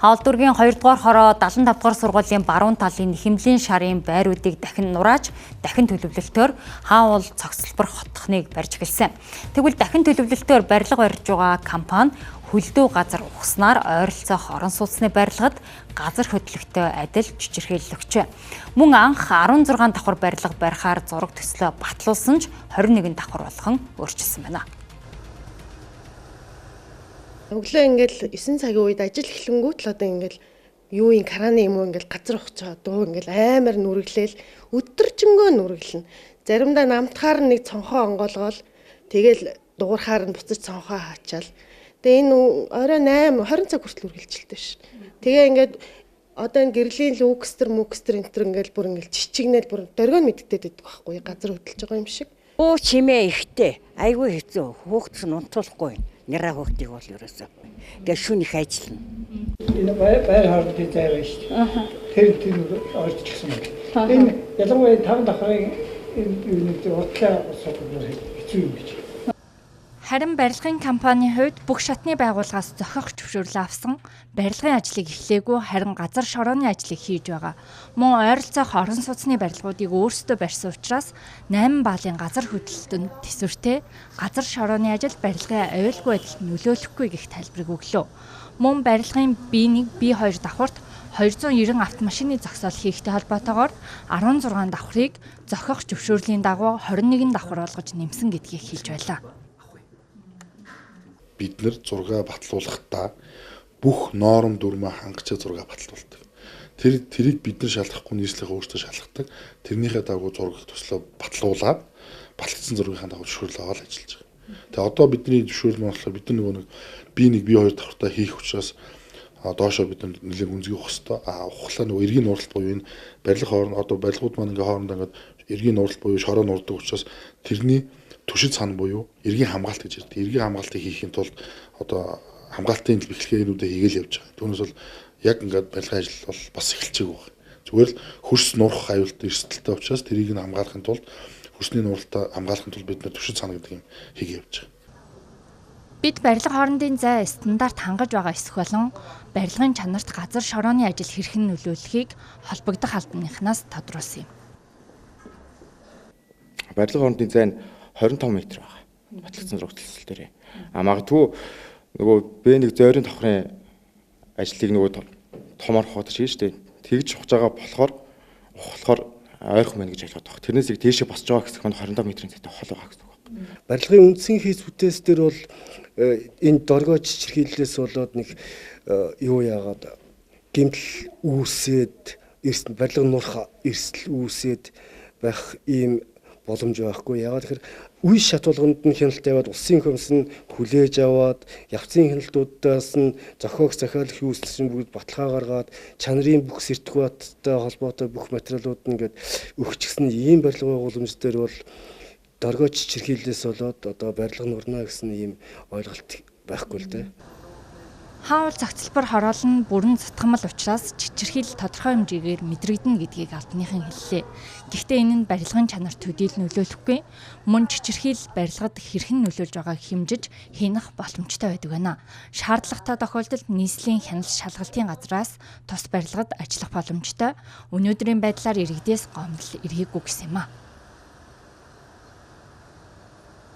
Хаул дүүргийн 2 дугаар хороо 75 дугаар сургуулийн баруун талын Хэмлийн шарын байруудыг дахин нурааж, дахин төлөвлөлтөөр Хаан уул цогцлбор хотхныг барьж эхэлсэн. Тэгвэл дахин төлөвлөлтөөр барилга барьж байгаа компани хөлдөө газар ухснаар ойролцоох орон сууцны барилгад газар хөдлөлтөй адил чичирхийллөгчээ. Мөн анх 16 давхар барилга барихаар зураг төслөө батлуулсан ч 21 давхар болгон өөрчилсөн байна. Өглөө ингээл 9 цагийн үед ажил эхлэнгүүт л одоо ингээл юу юм краны юм уу ингээл газар ухчаа дуу ингээл амар нүргэлээл өдөржингөө нүргэлнэ. Заримдаа намтахаар нэг цонхоо онгоолгоол тэгэл дуурахаар нь буцаж цонхоо хаачаал. Тэгээ энэ орой 8 20 цаг хүртэл үргэлжилдэг ш. Тэгээ ингээд одоо энэ гэрлийн лүкстер мүкстер энэ төр ингээл бүр ингээл чичигнэл бүр дөргөө мэддээд байдаг байхгүй газар хөдөлж байгаа юм шиг. Өө чимээ ихтэй айгүй хэцүү хөөхт нь унтуулахгүй. Няраа хөөхтийг бол ерөөсөө. Тэгээ шүн их ажиллана. Энэ байр хоорондын зай байна шүү дээ. Тэр тэр орж ирсэн байна. Энэ ялангуяа 5 давхрын энэ юуны уртлаа суудаг хэцүү юм гэж. Харин барилгын компанийн хувьд бүх шатны байгууллагаас зохих зөвшөөрлөө авсан барилгын ажлыг эхлээгүй харин газар шорооны ажлыг хийж байгаа. Мөн ойролцоох орон сууцны барилгуудыг өөрсдөө барьсан учраас 8 баалын газар хөдлөлтөнд төсвөртэй газар шорооны ажил барилгын аюулгүй байдалд нөлөөлөхгүй гэх тайлбарыг өглөө. Мөн барилгын B1, B2 давхарт 290 автомашины зогсоол хийхтэй холбоотойгоор 16 давхрыг зохих зөвшөөрлийн дагуу 21 давхар болгож нэмсэн гэдгийг хэлж байлаа. Бид нэр зураг батлуулахдаа бүх норм дүрмээ хангаж зураг батлуулдаг. Тэрийг бид нар шалгахгүй нийслэгээ өөртөө шалгадаг. Тэрнийхээ дагуу зураг төслөө батлуулаад батлагдсан зургийнхаа дагуу зөвшөөрөл аваад ажиллаж байгаа. Тэгээ одоо бидний зөвшөөрөл нь болохоор бид нар нөгөө нэг B1 B2 давхартаа хийх учраас доошоо бид нар нэлээд үнзгий ухах хэвээр. А ухлаа нөгөө эргийн нууралт буюу энэ барилга хооронд одоо барилгууд маань ингээ хоорондоо ингээд эргийн нууралт буюу шороо нуурдаг учраас тэрний түшид сан буюу эргийн хамгаалт гэж ярьдаг. Эргийн хамгаалтыг хийхин тулд одоо хамгаалтын бэхлэгээнүүдээ хийгээл явж байгаа. Түүнээс бол яг ингээд барилгын ажил бол бас эхэлчихээг байна. Зүгээр л хөрс нурах аюултай эрсдэлтэй учраас тэрийг нь хамгаалахын тулд хөрсний нуралтаа хамгаалахын тулд бид нар түшид сан гэдэг юм хийгээ явж байгаа. Бид барилга хоорондын зай стандарт хангаж байгаа эсэх болон барилгын чанарт газар шорооны ажил хэрхэн нөлөөлөхийг холбогдох албаныхнаас тодруулсан юм. Барилга хоорондын зай нь 25 м байгаа. Батлагдсан зураг төсөл дээр. А магадгүй нөгөө B1 зойрын давхрын ажлыг нөгөө томор ухаад шийдэж штэ. Тэгж ухаж байгаа болохоор ухлахоор ойрхон байна гэж ойлгоод байгаа. Тэрнээс их тийшээ босч байгаа хэсэг нь 25 м-ийн зайтай хол байгаа гэсэн үг байна. Барилгын үндсэн хийц бүтээс дээр бол энэ доргой чичирхийллээс болоод нэг юу яагаад гэмтэл үүсээд эрсдэл барилга нурах эрсдэл үүсээд байх ийм боломж байхгүй. Яагаад тэгэхээр үе шат болгонд нь хяналт тавиад улсын комисс нь хүлээж аваад явцын хяналтуудаас нь зохиох захиалах юусэн бүгд баталгаа гаргаад чанарын бүх сертификаттай холбоотой бүх материалууд нь ингээд өгчихсэн ийм барилга байгууламж дээр бол доргой чичирхийллээс болоод одоо барилга нурна гэсэн ийм ойлголт байхгүй л дээ. Хаан уул цогцлбор хороол нь бүрэн цутгамал учраас чичирхийлэл тодорхой хэмжээгээр мэдрэгдэнэ гэдгийг албаныхан хэллээ. Гэхдээ энэ нь барилгын чанар төдийл нөлөөлөхгүй. Мөн чичирхийлэл барилгад хэрхэн нөлөөлж байгааг хэмжиж хянах боломжтой байдаг байна. Шаардлагатай тохиолдолд нийслэлийн хяналт шалгалтын газраас тус барилгад ажиллах боломжтой. Өнөөдрийн байдлаар иргэдээс гомдол эргээгүй гэсэн юм а.